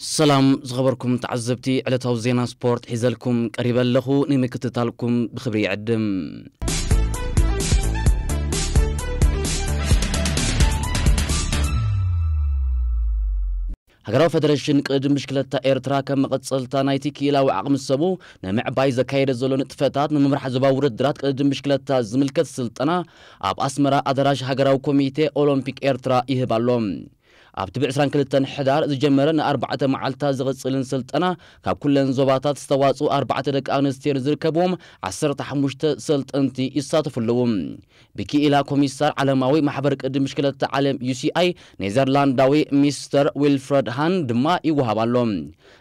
ሰላም ዝኸበርኩም ተዓዘብቲ፣ ዕለታዊ ዜና ስፖርት ሒዘልኩም ቀሪበ ኣለኹ። ንምክትታልኩም ብኽብሪ ይዕድም። ሃገራዊ ፈደረሽን ቅድድም ብሽክለታ ኤርትራ ከም መቐጸልታ ናይቲ ክኢላዊ ዓቕሚ ሰቡ ንምዕባይ ዘካየደ ዘሎ ንጥፈታት፣ ንምምራሕ ዞባዊ ውድድራት ቅድድም ብሽክለታ ዝምልከት ስልጠና ኣብ ኣስመራ ኣዳራሽ ሃገራዊ ኮሚቴ ኦሎምፒክ ኤርትራ ይህብ ኣሎ። ኣብቲ ብ ዕስራን ክልተን ሕዳር ዝጀመረ ንኣርባዕተ መዓልታት ዝቕጽልን ስልጠና፣ ካብ ኩለን ዞባታት ዝተዋጽኡ ኣርባዕተ ደቂ ኣንስትዮ ንዝርከብዎም ዓሰርተ ሓሙሽተ ሰልጠንቲ ይሳተፉ ኣለዉ። ብክኢላ ኮሚሳር ዓለማዊ ማሕበር ቅድድም ብሽክለታ ዓለም፣ ዩ ሲ ኣይ፣ ኔዘርላንዳዊ ሚስተር ዊልፍረድ ሃን ድማ ይወሃብ ኣሎ።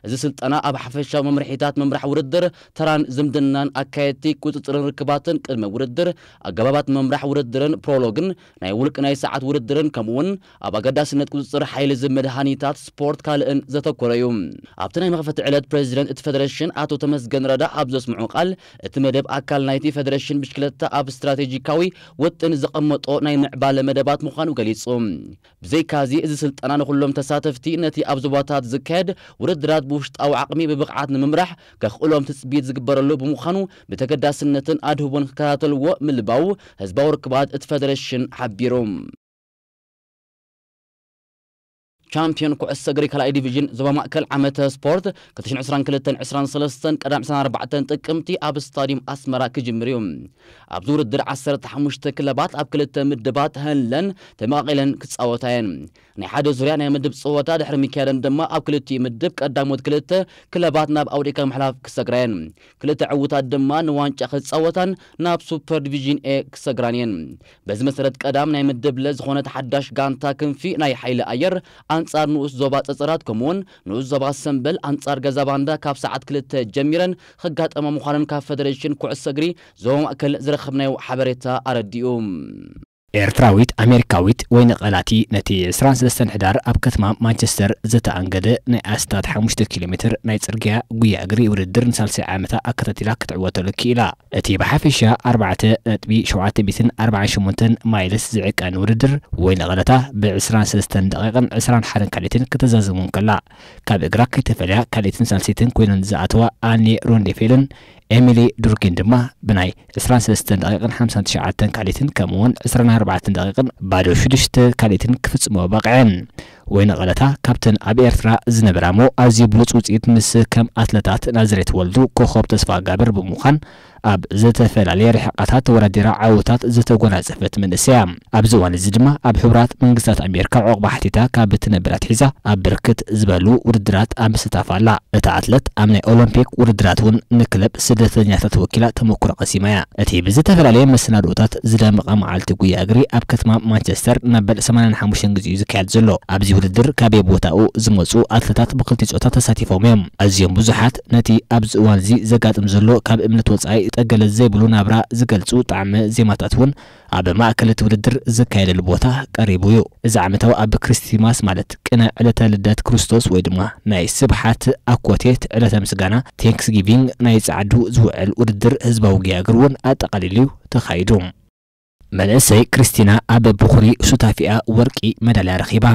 እዚ ስልጠና ኣብ ሓፈሻዊ መምርሒታት ምምራሕ ውድድር፣ ተራን ዝምድናን ኣካየድቲ ቁጽጽርን ርክባትን ቅድመ ውድድር፣ ኣገባባት ምምራሕ ውድድርን ፕሮሎግን፣ ናይ ውልቂ ናይ ሰዓት ውድድርን፣ ከምኡውን ኣብ ኣገዳስነት ቁጽጽር ሓይሊ ዝብ መድሃኒታት ስፖርት ካልእን ዘተኮረ እዩ። ኣብቲ ናይ መኽፈቲ ዕለት ፕሬዚደንት እቲ ፈደረሽን ኣቶ ተመስገን ረዳ ኣብ ዘስምዑ ቃል፣ እቲ መደብ ኣካል ናይቲ ፈደረሽን ብሽክለታ ኣብ ስትራቴጂካዊ ውጥን ዘቐመጦ ናይ ምዕባለ መደባት ምዃኑ ገሊጹ። ብዘይካዚ፣ እዚ ስልጠና ንኹሎም ተሳተፍቲ ነቲ ኣብ ዞባታት ዝካየድ ውድድራት ብውሽጣዊ ዓቕሚ ብብቕዓት ንምምራሕ ከኽእሎም ትጽቢት ዝግበረሉ ብምዃኑ፣ ብተገዳስነትን ኣድህቦን ክከታተልዎ ምልባው ህዝባዊ ርክባት እቲ ፈደረሽን ሓቢሩ። ቻምፒዮን ኩዕሶ እግሪ ካልኣይ ዲቪዥን ዞባ ማእከል ዓመተ ስፖርት ክልተ ሽሕን ዕስራን ክልተን ዕስራን ሰለስተን ቀዳም ዕስራን ኣርባዕተን ጥቅምቲ ኣብ ስታዲየም ኣስመራ ክጅምር እዩ። ኣብዚ ውድድር ዓሰርተ ሓሙሽተ ክለባት ኣብ ክልተ ምድባት ሃንለን ተመቓቒለን ክጻወታ እየን። ናይ ሓደ ዙርያ ናይ ምድብ ጸወታ ድሕሪ ምክያደን ድማ፣ ኣብ ክልቲኡ ምድብ ቀዳሞት ክልተ ክለባት ናብ ኣውዲካ ምሕላፍ ክሰግራ እየን። ክልተ ዕዉታት ድማ ንዋንጫ ክጻወታን ናብ ሱፐር ዲቪዥን ኤ ክሰግራን እየን። በዚ መሰረት፣ ቀዳም ናይ ምድብ ለ ዝኾነት ሓዳሽ ጋንታ ክንፊ ናይ ሓይሊ ኣየር ኣንጻር ንኡስ ዞባ ጸጸራት፣ ከምኡውን ንኡስ ዞባ ሰምበል ኣንጻር ገዛ ባንዳ ካብ ሰዓት ክልተ ጀሚረን ክጋጠማ ምዃነን ካብ ፈደሬሽን ኩዕሶ እግሪ ዞባ ማእከል ዝረኸብናዮ ሓበሬታ ኣረዲኡ። ኤርትራዊት ኣሜሪካዊት ወይኒ ቀላቲ ነቲ ዕስራን ሰለስተን ሕዳር ኣብ ከተማ ማንቸስተር ዝተኣንገደ ናይ ኣስታት ሓሙሽተ ኪሎ ሜትር ናይ ጽርግያ ጉያ እግሪ ውድድር ንሳልሳይ ዓመታ ኣከታቲላ ክትዕወተሉ ክኢላ። እቲ ብሓፈሻ ኣርባዕተ ነጥቢ ሸውዓተ ሚእትን ኣርባዓን ሸሞንተን ማይልስ ዝዕቀን ውድድር፣ ወይኒ ቀለታ ብ ዕስራን ሰለስተን ደቂቕን ዕስራን ሓደን ካልኢትን ክትዛዘሙ እንከላ፣ ካብ እግራ ከይተፈልያ ካልኢትን ሳልሰይትን ኮይነን ዝኣተዋ ኣኒ ሮንዴፌልን ኤሚሊ ዱርኪን ድማ ብናይ ዕስራን ሰለስተን ደቂቕን ሓምሳን ትሽዓተን ካልኢትን፣ ከምኡውን ዕስራን ኣርባዕተን ደቂቕን ባዶ ሽዱሽተ ካልኢትን ክፍጽሞ በቕዐን። ወይኒ ቀለታ ካብተን ኣብ ኤርትራ ዝነበራ እሞ ኣዝዩ ብሉጽ ውጽኢት ምስ ከም ኣትለታት ናዝሬት ወልዱ፣ ኮኾብ ተስፋጋብር ብምዃን ኣብ ዝተፈላለየ ርሕቐታት ተወዳዲራ ዓወታት ዝተጎናጸፈት መንእሰይ እያ። ኣብዚ እዋን እዚ ድማ ኣብ ሕቡራት መንግስታት ኣሜሪካ ዑቕባ ሓቲታ ካብ እትነብር ኣትሒዛ ኣብ ብርክት ዝበሉ ውድድራት ኣብ ምስታፍ ኣላ። እታ ኣትለት ኣብ ናይ ኦሎምፒክ ውድድራት እውን ንክለብ ስደተኛታት ወኪላ ተመኩሮ ቀሲማ እያ። እቲ ብዝተፈላለየ መሰናድኦታት ዝደመቐ መዓልቲ ጉያ እግሪ ኣብ ከተማ ማንቸስተር ናብ በል ሰማንያን ሓሙሽተን ግዜ እዩ ዝካየድ ዘሎ። ኣብዚ ውድድር ካበየ ቦታኡ ዝመጹ ኣትለታት ብክልቲኡ ጾታ ተሳቲፎም እዮም። ኣዝዮም ብዙሓት ነቲ ኣብዚ እዋን እዚ ዘጋጥም ዘሎ ካብ እምነት ወጻኢ ጠገለ ዘይብሉ ናብራ ዝገልጹ ጣዕመ ዜማታት እውን ኣብ ማእከል እቲ ውድድር ዝካየደሉ ቦታ ቀሪቡ እዩ። እዚ ዓመታዊ ኣብ ክርስቲማስ፣ ማለት ቅነ ዕለተ ልደት ክርስቶስ ወይ ድማ ናይ ስብሓት ኣኮቴት ዕለተ ምስጋና፣ ቴንክስጊቪንግ፣ ናይ ጻዕዱ ዝውዕል ውድድር ህዝባዊ ጉያ እግሪ እውን ኣጠቓሊሉ እዩ ተኻይዱ። መንእሰይ ክርስቲና ኣብ ብኹሪ ሱታፊኣ ወርቂ መዳልያ ረኺባ።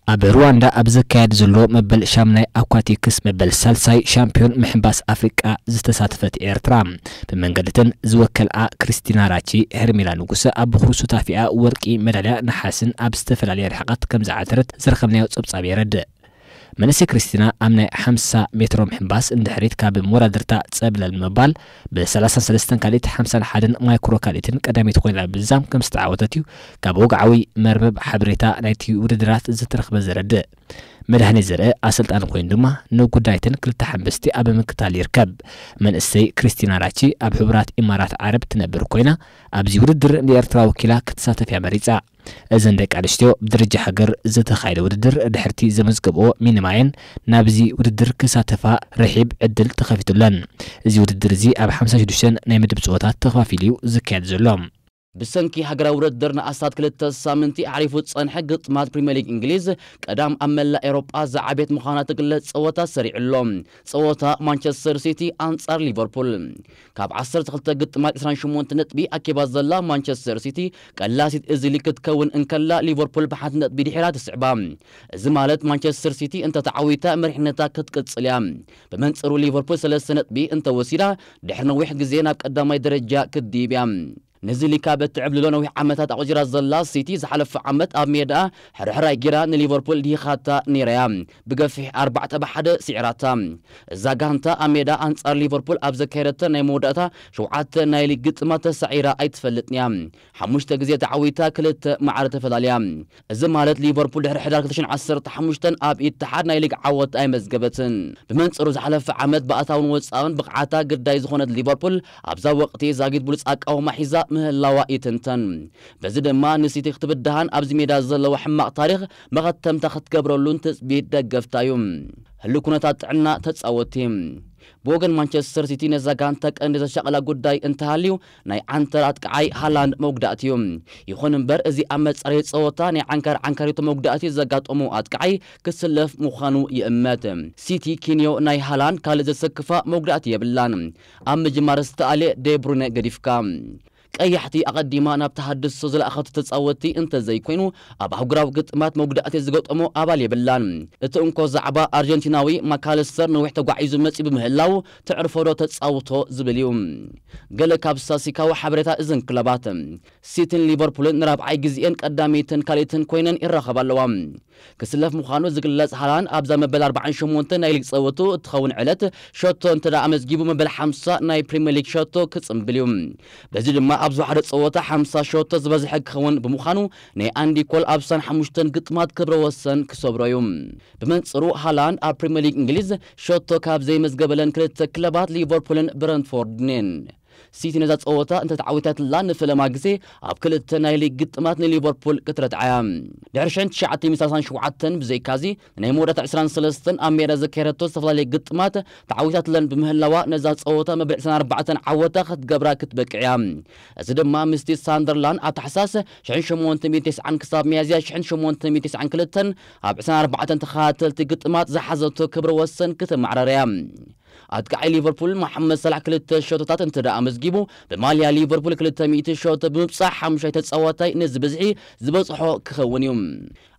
ኣብ ሩዋንዳ ኣብ ዝካየድ ዘሎ መበል ሻምናይ ኣኳቲክስ መበል ሳልሳይ ሻምፒዮን ምሕንባስ ኣፍሪቃ ዝተሳተፈት ኤርትራ፣ ብመንገድተን ዝወከልኣ ክርስቲና ራቺ፣ ሄርሜላ ንጉሰ ኣብ ብኹሪ ሱታፊኣ ወርቂ መዳልያ ነሓስን ኣብ ዝተፈላለየ ርሕቐት ከም ዝዓተረት ዝረኸብናዮ ጸብጻብ የረድእ። መንእሰይ ክርስቲና ኣብ ናይ ሓምሳ ሜትሮ ምሕንባስ ንድሕሪት ካብ መወዳድርታ ጸብለል ምባል፣ ብ ሰላሳን ሰለስተን ካልኢት ሓምሳን ሓደን ማይክሮ ካልኢትን ቀዳመይቲ ኮይና ብምዝዛም ከም ዝተዓወተት እዩ ካብ ወግዓዊ መርበብ ሓበሬታ ናይቲ ውድድራት ዝተረኽበ ዘረድእ። መድሃኔ ዘርአ ኣሰልጣኒ ኮይኑ ድማ ንጉዳይተን ክልተ ሓምበስቲ ኣብ ምክታል ይርከብ። መንእሰይ ክርስቲና ራቺ ኣብ ሕቡራት ኢማራት ዓረብ ትነብር ኮይና፣ ኣብዚ ውድድር ንኤርትራ ወኪላ ክትሳተፍ እያ መሪጻ። እዘን ደቂ ኣንስትዮ ብደረጃ ሃገር ዝተኻየደ ውድድር ድሕርቲ ዘመዝገብኦ ሚኒማየን ናብዚ ውድድር ክሳተፋ ርሒብ ዕድል ተኸፊቱለን። እዚ ውድድር እዚ ኣብ ሓምሳ ሽዱሽተ ናይ ምድብ ጸወታት ተኸፋፊሉ እዩ ዝካየድ ዘሎ። ብሰንኪ ሃገራዊ ውድድር ንኣስታት ክልተ ሳምንቲ ኣሕሊፉ ዝጸንሐ ግጥማት ፕሪምየር ሊግ እንግሊዝ፣ ቀዳም ኣብ መላእ ኤውሮጳ ዝዓበየት ምዃና ትግለጽ ጸወታ ሰሪዑ ኣሎ። ጸወታ ማንቸስተር ሲቲ ኣንጻር ሊቨርፑል። ካብ ዓሰርተ ክልተ ግጥማት ዕስራን ሸሞንተ ነጥቢ ኣኪባ ዘላ ማንቸስተር ሲቲ፣ ቀላሲት እዚ ሊግ ክትከውን እንከላ፣ ሊቨርፑል ብሓንቲ ነጥቢ ድሒራ ትስዕባ። እዚ ማለት ማንቸስተር ሲቲ እንተተዓዊታ መሪሕነታ ክትቅጽል እያ። ብመንጽሩ ሊቨርፑል ሰለስተ ነጥቢ እንተወሲዳ፣ ድሕሪ ነዊሕ ግዜ ናብ ቀዳማይ ደረጃ ክትድይብ እያ። ነዚ ሊግ ካብ እትዕብልሎ ነዊሕ ዓመታት ኣቑጺራ ዘላ ሲቲ፣ ዝሓለፈ ዓመት ኣብ ሜዳ ሕርሕራይ ጌራ ንሊቨርፑል ድሂኻታ ነይራ እያ። ብገፊሕ ኣርባዕተ ብ ሓደ ስዒራታ። እዛ ጋንታ ኣብ ሜዳ ኣንጻር ሊቨርፑል ኣብ ዘካየደተን ናይ መወዳእታ ሸውዓተ ናይ ሊግ ግጥማት ተሳዒራ ኣይትፈልጥን እያ። ሓሙሽተ ግዜ ተዓዊታ፣ ክልተ ማዕረ ተፈላልያ። እዚ ማለት ሊቨርፑል ድሕሪ ሕዳር ክልተ ሽሕን ዓሰርተ ሓሙሽተን ኣብ ኢትሓድ ናይ ሊግ ዓወት ኣይመዝገበትን። ብመንጽሩ ዝሓለፈ ዓመት ብኣታውን ወጻእን ብቕዓታ ግዳይ ዝኾነት ሊቨርፑል ኣብዛ ወቕቲ ዛጊት ብሉጽ ኣቃውማ ሒዛ ምህላዋ ይትንተን። በዚ ድማ ንሲቲ ክትብድሃን ኣብዚ ሜዳ ዘለዋ ሕማቕ ታሪኽ መኸተምታ ክትገብረሉን ትጽቢት ደገፍታ እዩ። ህሉው ኩነታት ጥዕና ተጻወትቲ። ብወገን ማንቸስተር ሲቲ ነዛ ጋንታ ቀንዲ ዘሻቕላ ጉዳይ እንተሃልዩ ናይ ዓንተር ኣጥቃዓይ ሃላንድ መጉዳእቲ እዩ። ይኹን እምበር እዚ ኣብ መጻረዪ ጸወታ ናይ ዓንካር ዓንካሪቶ መጉዳእቲ ዘጋጠሞ ኣጥቃዓይ ክስለፍ ምዃኑ ይእመት። ሲቲ ኪንዮ ናይ ሃላንድ ካልእ ዘሰክፋ መጉዳእቲ የብላን። ኣብ ምጅማር ዝተኣልየ ዴብሩነ ገዲፍካ። ቀያሕቲ ኣቐዲማ ናብ ተሃድሶ ዝለኣኸቱ ተጻወትቲ እንተዘይኮይኑ፣ ኣብ ኣህጉራዊ ግጥማት መጉዳእቲ ዝገጠሞ ኣባል የብላን። እቲ እንኮ ዛዕባ ኣርጀንቲናዊ ማካለስተር ነዊሕ ተጓዒዙ መጺኡ ብምህላው፣ ተዕርፎ ዶ ተጻውቶ ዝብል እዩ። ገለ ካብ ስታስቲካዊ ሓበሬታ እዘን ክለባት። ሲቲን ሊቨርፑልን ንራብዓይ ግዜኤን ቀዳመይትን ካልኣይትን ኮይነን ይራኸባ ኣለዋ። ክስለፍ ምዃኑ ዝግለጽ ሃላንድ ኣብዛ መበል ኣርባዓን ሸሞንተን ናይ ሊግ ጸወቱ እትኸውን ዕለት ሸቶ እንተ ደኣ ኣመዝጊቡ፣ መበል ሓምሳ ናይ ፕሪምየር ሊግ ሸቶ ክጽንብል እዩ። በዚ ድማ ኣብ ዝወሓደ ጸወታ ሓምሳ ሸቶ ዝበዝሐ ክኸውን ብምዃኑ፣ ናይ ኣንዲ ኮል ኣብ ስሳን ሓሙሽተን ግጥማት ክብረ ወሰን ክሰብሮ እዩ። ብመንጽሩ ሃላንድ ኣብ ፕሪምየር ሊግ እንግሊዝ ሸቶ ካብ ዘይመዝገበለን ክልተ ክለባት ሊቨርፑልን ብረንትፎርድን እየን። ሲቲ ነዛ ጸወታ እንተተዓዊታትላ ንፈለማ ግዜ ኣብ ክልተ ናይ ሊግ ግጥማት ንሊቨርፑል ክትረትዓ እያ። ድሕሪ ሽሕን ትሽዓተ ሚእቲ ሰላሳን ሸውዓተን ብዘይካዚ ናይ መወዳእታ ዕስራን ሰለስተን ኣብ ሜዳ ዘካየደቶ ዝተፈላለየ ግጥማት ተዓዊታትለን ብምህላዋ ነዛ ጸወታ መበል ዕስራን ኣርባዕተን ዓወታ ክትገብራ ክትበቅዕ እያ። እዚ ድማ ምስቲ ሳንደርላንድ ኣብ ታሕሳስ ሽሕን ሸሞንተ ሚእቲ ተስዓን ክሳብ ሚያዝያ ሽሕን ሸሞንተ ሚእቲ ተስዓን ክልተን ኣብ ዕስራን ኣርባዕተን ተኸታተልቲ ግጥማት ዝሓዘቶ ክብረ ወሰን ክትማዕረር እያ። ኣጥቃዓይ ሊቨርፑል መሓመድ ሳላሕ ክልተ ሸቶታት እንተ ደኣ ኣመዝጊቡ፣ ብማልያ ሊቨርፑል ክልተ ሚእቲ ሸቶ ብምብጻሕ ሓሙሻይ ተጻዋታይ ነዚ ብዝሒ ዝበጽሖ ክኸውን እዩ።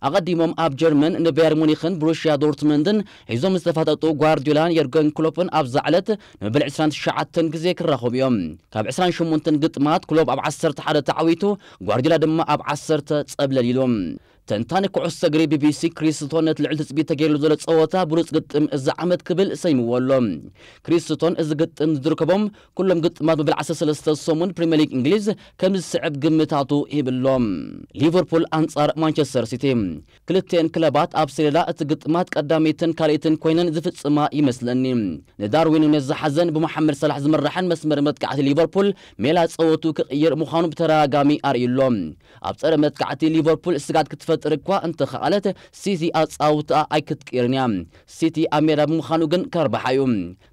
ኣቐዲሞም ኣብ ጀርመን ንባየር ሙኒኽን ብሩሽያ ዶርትመንድን ሒዞም ዝተፋጠጡ ጓርዲዮላን የርገን ክሎፕን ኣብዛ ዕለት ንመበል ዕስራን ትሽዓተን ግዜ ክራኸቡ እዮም። ካብ ዕስራን ሸሞንተን ግጥማት ክሎፕ ኣብ ዓሰርተ ሓደ ተዓዊቱ፣ ጓርዲዮላ ድማ ኣብ ዓሰርተ ጸብለል ኢሉ። ተንታኒ ኩዕሶ እግሪ ቢቢሲ ክሪስቶን ነቲ ልዕሊ ትጽቢት ተገይሩሉ ዘሎ ጸወታ ብሉጽ ግጥም እዚ ዓመት ክብል ሰይምዎ ኣሎ። ክሪስቶን እዚ ግጥም ዝርከቦም ኩሎም ግጥማት መበል ዓሰርተ ሰለስተ ሰሙን ፕሪምየር ሊግ እንግሊዝ ከም ዝስዕብ ግምታቱ ሂብሎም። ሊቨርፑል ኣንጻር ማንቸስተር ሲቲ። ክልቲኤን ክለባት ኣብ ሰሌዳ እቲ ግጥማት ቀዳመይትን ካልኣይትን ኮይነን ዝፍጽማ ይመስለኒ። ንዳርዊን ኑኔዝ ዝሓዘን ብመሓመድ ሳላሕ ዝምራሕን መስመር መጥቃዕቲ ሊቨርፑል ሜላ ጸወቱ ክቕይር ምዃኑ ብተደጋጋሚ ኣርእዩ ኣሎ። ኣብ ጸረ መጥቃዕቲ ሊቨርፑል ስጋት ክትፈጥር እኳ እንተኸኣለት፣ ሲቲ ኣጻውታ ኣይክትቅይርን እያ። ሲቲ ኣብ ሜዳ ብምዃኑ ግን ከርባሓ እዩ።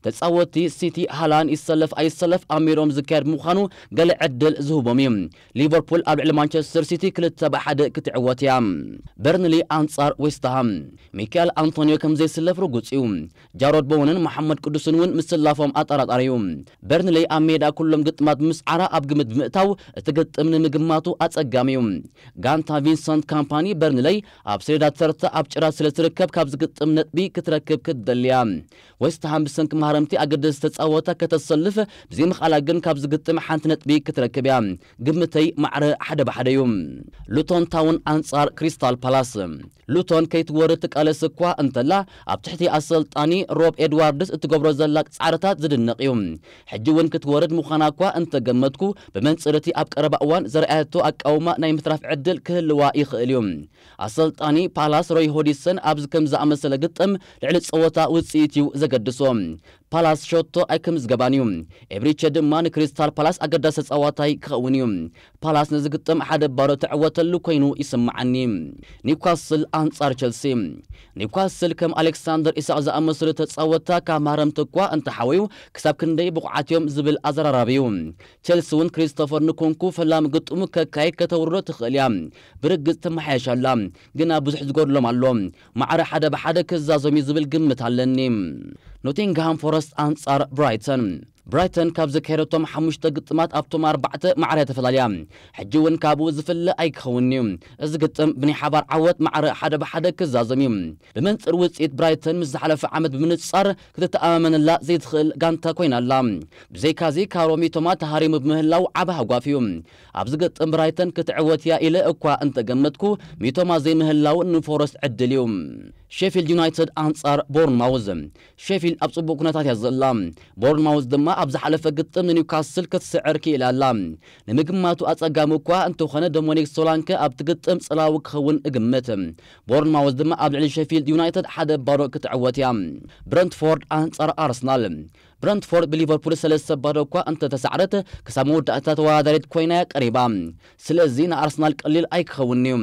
ተጻወትቲ ሲቲ ሃላንድ ይሰለፍ ኣይሰለፍ ኣብ ሜዳኦም ዝካየድ ብምዃኑ ገለ ዕድል ዝህቦም እዩ። ሊቨርፑል ኣብ ልዕሊ ማንቸስተር ሲቲ ክልተ ብ ሓደ ክትዕወት እያ። በርንሊ ኣንጻር ዌስትሃም። ሚካኤል ኣንቶኒዮ ከም ዘይስለፍ ርጉጽ እዩ። ጃሮድ ቦወንን መሓመድ ቅዱስን እውን ምስላፎም ኣጠራጣሪ እዩ። በርንሊ ኣብ ሜዳ ኩሎም ግጥማት ብምስዓራ ኣብ ግምት ብምእታው እቲ ግጥም ንምግማቱ ኣጸጋሚ እዩ። ጋንታ ቪንሰንት ካምፓኒ በርንለይ ኣብ ሰሌዳ ተርታ ኣብ ጭራ ስለ ትርከብ ካብዚ ግጥም ነጥቢ ክትረክብ ክትደሊ እያ። ዌስትሃም ብሰንኪ ማህረምቲ ኣገደስቲ ተጻወታ ከተሰልፍ ብዘይምኽኣላ ግን ካብዚ ግጥም ሓንቲ ነጥቢ ክትረክብ እያ። ግምተይ ማዕረ ሓደ ብ ሓደ እዩ። ሉቶን ታውን ኣንጻር ክሪስታል ፓላስ። ሉቶን ከይትወርድ ትቃለስ እኳ እንተላ፣ ኣብ ትሕቲ ኣሰልጣኒ ሮብ ኤድዋርድስ እትገብሮ ዘላ ጻዕርታት ዝድነቕ እዩ። ሕጂ እውን ክትወርድ ምዃና እኳ እንተገመትኩ፣ ብመንጽር እቲ ኣብ ቀረባ እዋን ዘርኣየቶ ኣቃውማ ናይ ምትራፍ ዕድል ክህልዋ ይኽእል እዩ። ኣሰልጣኒ ፓላስ ሮይ ሆዲሰን ኣብዚ ከም ዝኣመሰለ ግጥም ልዕሊ ጸወታ ውጽኢት እዩ ዘገድሶ። ፓላስ ሸቶ ኣይክምዝገባን እዩ። ኤብሪቸ ድማ ንክሪስታል ፓላስ ኣገዳሲ ተጻዋታይ ክኸውን እዩ። ፓላስ ነዚ ግጥም ሓደ ባዶ ትዕወተሉ ኮይኑ ይስምዓኒ። ኒውካስል ኣንጻር ቸልሲ። ኒውካስል ከም ኣሌክሳንደር ኢሳቕ ዝኣመሰሉ ተጻወትታ ካብ ማህረምቲ እኳ እንተሓወዩ ክሳብ ክንደይ ብቑዓት እዮም ዝብል ኣዘራራቢ እዩ። ቸልሲ እውን ክሪስቶፈር ንኩንኩ ፈላሚ ግጥሙ ከካይድ ከተውርዶ ትኽእል እያ። ብርግጽ ትመሓየሽ ኣላ፣ ግና ብዙሕ ዝጎድሎም ኣሎ። ማዕረ ሓደ ብሓደ ክዛዞም እዩ ዝብል ግምት ኣለኒ። ኖቲንግሃም ፎረስት ኣንጻር ብራይተን። ብራይተን ካብ ዘካየደቶም ሓሙሽተ ግጥማት ኣብቶም ኣርባዕተ ማዕረ ተፈላልያ። ሕጂ እውን ካብኡ ዝፍለ ኣይክኸውን እዩ። እዚ ግጥም ብናይ ሓባር ዓወት ማዕረ ሓደ ብሓደ ክዛዘም እዩ። ብመንጽር ውጽኢት ብራይተን ምስ ዝሓለፈ ዓመት ብምንጻር ክትተኣማመነላ ዘይትኽእል ጋንታ ኮይና ኣላ። ብዘይካዚ ካሮ ሚቶማ ተሃሪሙ ብምህላው ዓቢ ሃጓፍ እዩ። ኣብዚ ግጥም ብራይተን ክትዕወት እያ ኢለ እኳ እንተገመትኩ፣ ሚቶማ ዘይምህላው ንፎረስት ዕድል እዩ። ሼፊልድ ዩናይትድ ኣንጻር ቦርንማውዝ። ሼፊልድ ኣብ ጽቡቕ ኩነታት እያ ዘላ። ቦርንማውዝ ድማ ኣብ ዝሓለፈ ግጥም ንኒውካስል ክትስዕር ክኢላ ኣላ። ንምግማቱ ኣጸጋሚ እኳ እንተኾነ፣ ዶሚኒክ ሶላንከ ኣብቲ ግጥም ጽላዊ ክኸውን እግምት። ቦርንማውዝ ድማ ኣብ ልዕሊ ሼፊልድ ዩናይትድ ሓደ ባዶ ክትዕወት እያ። ብረንትፎርድ ኣንጻር ኣርሰናል። ብረንትፎርድ ብሊቨርፑል ሰለስተ ባዶ እኳ እንተተሳዕረት፣ ክሳብ መወዳእታ ተወዳዳሪት ኮይና እያ ቀሪባ። ስለዚ ንኣርሰናል ቀሊል ኣይክኸውን እዩ።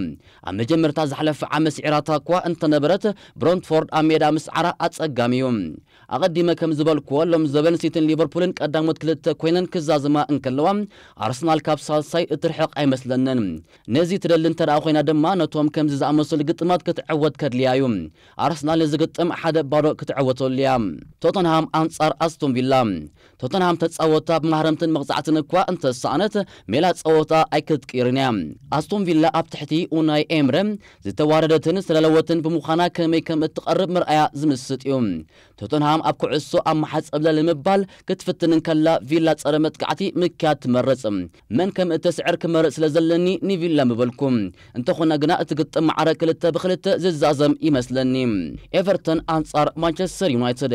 ኣብ መጀመርታ ዝሓለፈ ዓመት ስዒራታ እኳ እንተነበረት፣ ብረንትፎርድ ኣብ ሜዳ ምስዓራ ኣጸጋሚ እዩ። ኣቐዲመ ከም ዝበልክዎ፣ ሎም ዘበን ሲቲን ሊቨርፑልን ቀዳሞት ክልተ ኮይነን ክዛዝማ እንከለዋ፣ ኣርሰናል ካብ ሳልሳይ እትርሕቕ ኣይመስለንን። ነዚ ትደሊ እንተ ደኣ ኮይና ድማ፣ ነቶም ከምዚ ዝኣመሰሉ ግጥማት ክትዕወት ከድልያ እዩ። ኣርሰናል ነዚ ግጥም ሓደ ባዶ ክትዕወተሉ እያ። ቶተንሃም ኣንጻር ኣስቶን ቪላ። ቶተንሃም ተጻወታ ብማህረምትን መቕጻዕትን እኳ እንተሰኣነት፣ ሜላ ጸወታ ኣይክትቅይርን እያ። ኣስቶን ቪላ ኣብ ትሕቲ ኡናይ ኤምረ ዝተዋረደትን ዝተዳለወትን ብምዃና፣ ከመይ ከም እትቐርብ ምርኣያ ዝምስጥ እዩ። ቶተንሃም ኣብ ኩዕሶ ኣብ መሓጸብለ ንምባል ክትፍትን እንከላ፣ ቪላ ጸረ መጥቃዕቲ ምክያድ ትመርጽ። መን ከም እተስዕር ክመርጽ ስለ ዘለኒ ንቪላ ምበልኩ። እንተኾነ ግና፣ እቲ ግጥም ማዕረ ክልተ ብክልተ ዝዛዘም ይመስለኒ። ኤቨርተን ኣንጻር ማንቸስተር ዩናይትድ።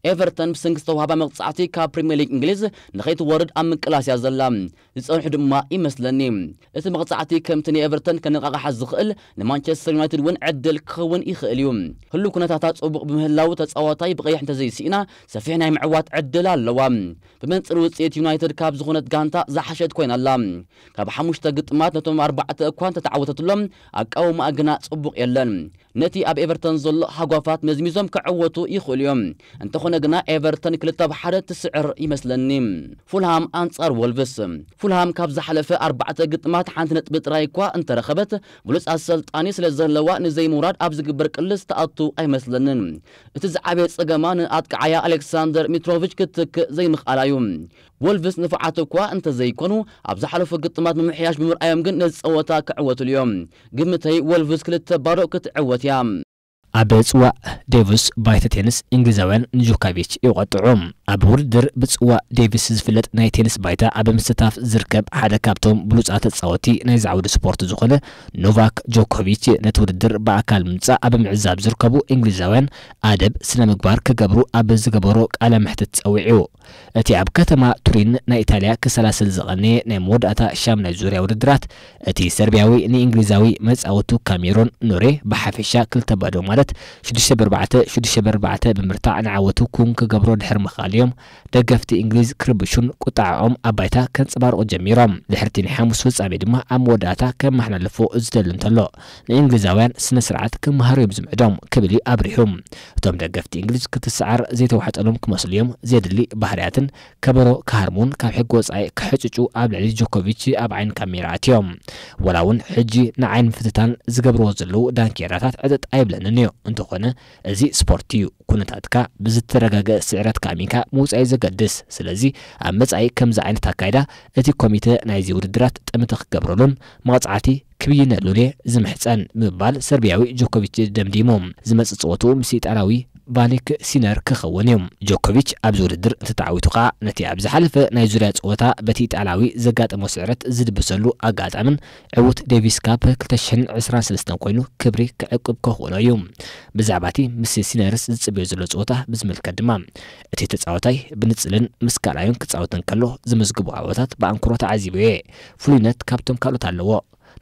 ኤቨርተን ብሰንኪ ዝተዋህባ መቕጻዕቲ ካብ ፕሪምየር ሊግ እንግሊዝ ንኸይትወርድ ኣብ ምቅላስ እያ ዘላ። ዝጸንሑ ድማ ይመስለኒ። እቲ መቕጻዕቲ ከምቲ ንኤቨርተን ከነቓቕሓ ዝኽእል፣ ንማንቸስተር ዩናይትድ እውን ዕድል ክኸውን ይኽእል እዩ። ህሉው ኩነታታ ጽቡቕ ብምህላው፣ ተጻዋታይ ብቐይሕ እንተዘይስኢና፣ ሰፊሕ ናይ ምዕዋት ዕድል ኣለዋ። ብመንጽር ውጽኢት፣ ዩናይትድ ካብ ዝኾነት ጋንታ ዝሓሸት ኮይና ኣላ። ካብ ሓሙሽተ ግጥማት ነቶም ኣርባዕተ እኳ እንተተዓወተትሎም፣ ኣቃውማኣ ግና ጽቡቕ የለን። ነቲ ኣብ ኤቨርተን ዘሎ ሃጓፋት መዝሚዞም ክዕወቱ ይኽእሉ እዮም። እንተኾነ ግና፣ ኤቨርተን ክልተ ብ ሓደ ትስዕር ይመስለኒ። ፉልሃም ኣንጻር ወልቭስ። ፉልሃም ካብ ዝሓለፈ ኣርባዕተ ግጥማት ሓንቲ ነጥቢ ጥራይ እኳ እንተረኸበት፣ ብሉጽ ኣሰልጣኒ ስለ ዘለዋ፣ ንዘይምውራድ ኣብ ዝግበር ቅልስ ትኣቱ ኣይመስለንን። እቲ ዝዓበየ ጸገማ ንኣጥቃዓያ ኣሌክሳንደር ሚትሮቪች ክትክእ ዘይምኽኣላ እዩ። ወልቭስ ንፉዓት እኳ እንተዘይኮኑ፣ ኣብ ዝሓለፉ ግጥማት ምምሕያሽ ብምርኣዮም ግን ነዚ ጸወታ ክዕወትሉ እዮም። ግምተይ፣ ወልቭስ ክልተ ባዶ ክትዕወት እያ። ኣብ ጽዋእ ዴቪስ ባይታ ቴኒስ፣ እንግሊዛውያን ንጆኮቪች ይቐጥዑ። ኣብ ውድድር ብጽዋእ ዴቪስ ዝፍለጥ ናይ ቴኒስ ባይታ ኣብ ምስታፍ ዝርከብ ሓደ ካብቶም ብሉጻት ተጻወቲ ናይዚ ዓውዲ ስፖርት ዝኾነ ኖቫክ ጆኮቪች፣ ነቲ ውድድር ብኣካል ምምጻእ ኣብ ምዕዛብ ዝርከቡ እንግሊዛውያን ኣደብ ስነ ምግባር ክገብሩ ኣብ ዝገበሮ ቃለ መሕትት ጸዊዑ። እቲ ኣብ ከተማ ቱሪን ናይ ኢጣልያ ክሰላሰል ዝቐነየ ናይ መወዳእታ ሻምናይ ዙርያ ውድድራት፣ እቲ ሰርቢያዊ ንእንግሊዛዊ መጻወቱ ካሜሮን ኑሬ ብሓፈሻ ክልተ ባዶ፣ ማለት ሽዱሽተ ብ ኣርባዕተ፣ ሽዱሽተ ብ ኣርባዕተ ብምርታዕ ንዓወቱ ኩን ክገብሮ ድሕሪ ምኽኣሉ እዮም ደገፍቲ እንግሊዝ ክርብሹን ቁጣዕኦም ኣብ ባይታ ከንጸባርቑ ጀሚሮም። ድሕርቲ ናይ ሓሙስ ፍጻሜ ድማ ኣብ መወዳእታ ከመሓላልፎ ዝደሊ እንተሎ፣ ንእንግሊዛውያን ስነ ስርዓት ክመሃሩ እዮም ዝምዕዶም ክብል እዩ ኣብሪሁ። እቶም ደገፍቲ እንግሊዝ ክትሰዓር ዘይተዋሕጠሎም ክመስሉ እዮም፣ ዘየድሊ ባህርያትን ከበሮ ክሃርሙን ካብ ሕጊ ወጻኢ ክሕጭጩ ኣብ ልዕሊ ጆኮቪች ኣብ ዓይኒ ካሜራ ኣትዮም። ወላ እውን ሕጂ ንዓይን ፍትታን ዝገብርዎ ዘለዉ ዳንኬራታት ዕጥጥ ኣይብለንን እዩ። እንተኾነ፣ እዚ ስፖርት እዩ። ኩነታትካ ብዝተረጋገ ስዕረትካ ኣሚንካ ምውጻእ እዩ ዘገድስ። ስለዚ ኣብ መጻኢ ከምዚ ዓይነት ኣካይዳ እቲ ኮሚተ ናይዚ ውድድራት ጠመተ ክገብረሉን መቕጻዕቲ ክብይነሉን እየ ዝምሕጸን ብምባል ሰርቢያዊ ጆኮቪች ደምዲሙ። ዝመጽእ ጸወትኡ ምስ ኢጣልያዊ ቫኒክ ሲነር ክኸውን እዩ። ጆኮቪች ኣብዚ ውድድር እንተተዓዊቱ ከኣ ነቲ ኣብ ዝሓለፈ ናይ ዙርያ ጸወታ በቲ ኢጣልያዊ ዘጋጠሞ ስዕረት ዝድብሰሉ ኣጋጣምን ዕዉት ዴቪስ ካፕ ክልተ ሽሕን ዕስራን ሰለስተን ኮይኑ ክብሪ ክዕቅብ ክኽእሎ እዩ። ብዛዕባ እቲ ምስ ሲነርስ ዝጽበዮ ዘሎ ጸወታ ብዝምልከት ድማ፣ እቲ ተጻዋታይ ብንጽልን ምስ ካልኣዩን ክጻወት እንከሎ ዘመዝግቦ ዓወታት ብኣንክሮ ተዓዚበዮ እየ። ፍሉይነት ካብቶም ካልኦት ኣለዎ።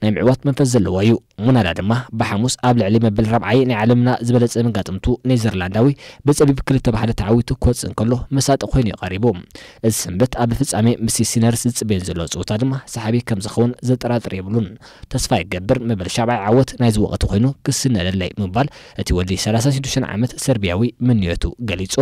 ናይ ምዕዋት መንፈስ ዘለዎ እዩ። ሞናዳ ድማ ብሓሙስ ኣብ ልዕሊ መበል ራብዓይ ናይ ዓለምና ዝበለጸ መጋጥምቱ ኔዘርላንዳዊ ብጸቢብ ክልተ ብሓደ ተዓዊቱ ክወጽእ እንከሎ መሳጢ ኮይኑ እዩ ቀሪቡ። እዚ ሰንበት ኣብ ፍጻሜ ምስ ሲነርስ ዝጽበየን ዘሎ ጸወታ ድማ ሰሓቢ ከም ዝኸውን ዘጠራጥር የብሉን። ተስፋ ይገብር መበል ሻብዓይ ዓወት ናይዚ ወቕቲ ኮይኑ ክስነደለይ ምባል እቲ ወዲ ሰላሳ ሽዱሽተ ዓመት ሰርቢያዊ ምንዮቱ ገሊጹ።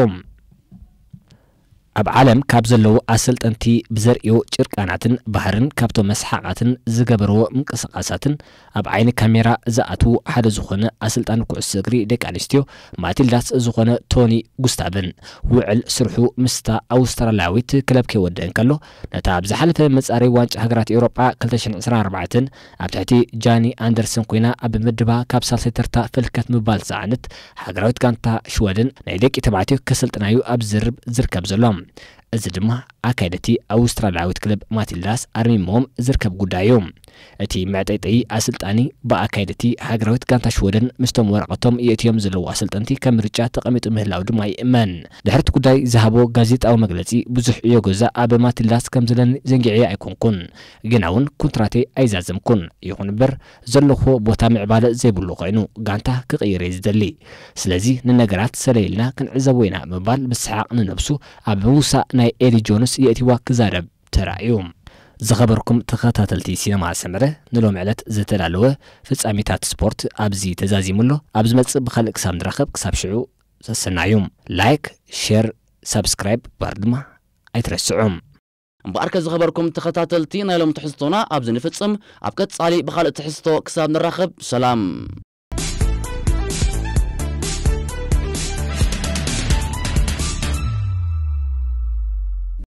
ኣብ ዓለም ካብ ዘለዉ ኣሰልጠንቲ ብዘርእዮ ጭርቃናትን ባህርን ካብቶም መስሓቓትን ዝገበርዎ ምንቅስቓሳትን ኣብ ዓይኒ ካሜራ ዝኣትዉ ሓደ ዝኾነ ኣሰልጣኒ ኩዕሶ እግሪ ደቂ ኣንስትዮ ማቲልዳስ ዝኾነ ቶኒ ጉስታቭን ውዕል ስርሑ ምስታ ኣውስትራልያዊት ክለብ ከይወደአ እንከሎ ነታ ኣብ ዝሓለፈ መጻረይ ዋንጫ ሃገራት ኤውሮጳ ክልተ ሽሕን ዕስራን ኣርባዕተን ኣብ ትሕቲ ጃኒ ኣንደርሰን ኮይና ኣብ ምድባ ካብ ሳልሳይ ተርታ ፍልከት ምባል ዝጸዓነት ሃገራዊት ጋንታ ሽወደን ናይ ደቂ ተባዕትዮ ከሰልጥናዩ ኣብ ዝርብ ዝርከብ ዘሎ። እዚ ድማ ኣካይደቲ ኣውስትራልያዊት ክለብ ማቲልዳስ ኣርሚሞም ዝርከብ ጉዳይ እዩ። እቲ መዕጠይጠይ ኣሰልጣኒ ብኣካይደቲ ሃገራዊት ጋንታ ሽወደን ምስቶም ወረቐቶም የእትዮም ዘለዉ ኣሰልጠንቲ ከም ምርጫ ተቐሚጡ ምህላው ድማ ይእመን። ድሕርቲ ጉዳይ ዝሃቦ ጋዜጣዊ መግለጺ ብዙሕ ዕዮ ገዛ ኣብ ማቲልዳስ ከም ዘለኒ ዘንጊዐ ኣይኮንኩን፣ ግና እውን ኮንትራተይ ኣይዛዘምኩን። ይኹን እምበር ዘለኹዎ ቦታ ምዕባለ ዘይብሉ ኮይኑ ጋንታ ክቕይር እየ ዝደሊ። ስለዚ ንነገራት ሰለይልና ክንዕዘቦ ኢና ምባል ብሰሓቕ ንነብሱ ኣብ ምውሳእ ናይ ኤሊ ጆንስ የእቲዋ ክዛረብ ተራእዩ። ዝኸበርኩም ተኸታተልቲ ሲነማ ሰመረ ንሎም ዕለት ዝተዳለወ ፍጻሜታት ስፖርት ኣብዚ ተዛዚሙ ኣሎ። ኣብ ዝመጽእ ብኻልእ ክሳብ ንራኸብ ክሳብ ሽዑ ሰሰናዩ። ላይክ፣ ሼር፣ ሳብስክራይብ ባር ድማ ኣይትረስዑ። እምበኣርከ ዝኸበርኩም ተኸታተልቲ ናይ ሎም ትሕዝቶና ኣብዚ ንፍጽም። ኣብ ቀጻሊ ብኻልእ ትሕዝቶ ክሳብ ንራኸብ ሰላም።